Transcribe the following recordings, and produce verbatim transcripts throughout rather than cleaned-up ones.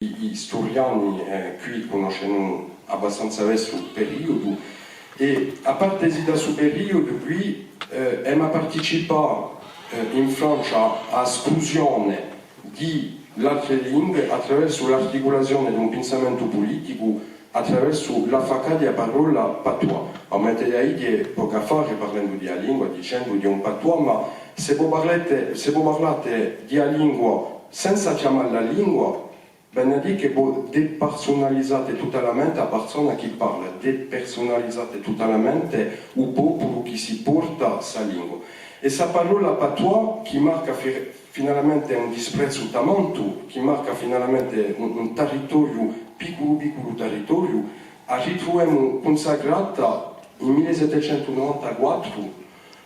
I, i sturiani, eh, quì cunnoscenu abbastanza bè stu periudu, è à partesi da stu periudu quì, eh, emu à participà, eh, in Francia à a splusione di l'altre lingue attraversu l'articulazione d'un pinsamentu puliticu, attraversu l'affacca di a parolla patois. Aumenti d'idee pocu affari parlendu di a lingua, dicendu di un patois, ma s'è vo parlate, s'è vo parlate di a lingua senza chjamalla lingua, vene à dì chì vo deparsunalizate tutalamente a parsona chì parla, depersunalizate tutalamente u populu chì si porta ssa lingua. È ssa parolla patois, chì marca fi-, finalmente un disprezzu tamantu, chì marca finalmente un, un tarritoriu, picculu picculu tarritoriu, a ritruvemu cunsacrata in mille settecentu novantaquattru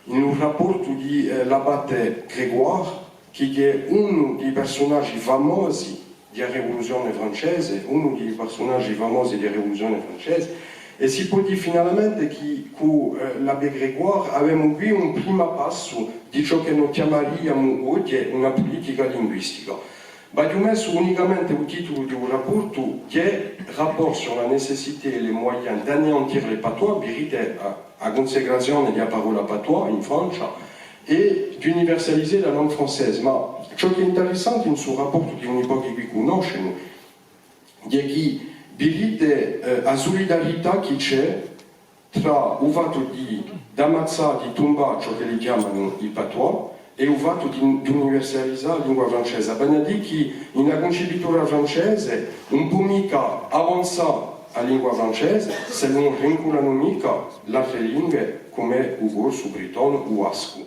in un rapportu di, eh, l'abate Grégoire, chì hè unu di i persunaghji famosi di a Rivuluzione francese, unu di i persunaghji famosi di a Rivuluzione francese, è si pò dì finalmente chì cù, eh, l'abbé Grégoire avemu quì un primu passu di ciò chì no chjamariamu oghje una pulitica linguistica. V'aghju messu unicamente u titulu di u rapportu, chì hè Rapport sur la nécessité et les moyens d'anéantir les patois, vidite a, a cunsacrazione di a parolla patois in Francia, et d'universaliser la langue française. Ma ciò chì hè interessante in stu rapportu chì uni pochi quì cunnoscenu, hè chì vidite, eh, a sulidarità chì ci hè trà u fattu di, d'ammazzà, di tumbà ciò ch'elli chjamanu i patois è u fattu di, d'universalizà a lingua francese. Vene à dì chì in a cuncipitura francese ùn pò micca avanzà a lingua francese s'elli ùn rinculanu micca l'altre lingue cum'è u corsu, u bretonu, u bascu.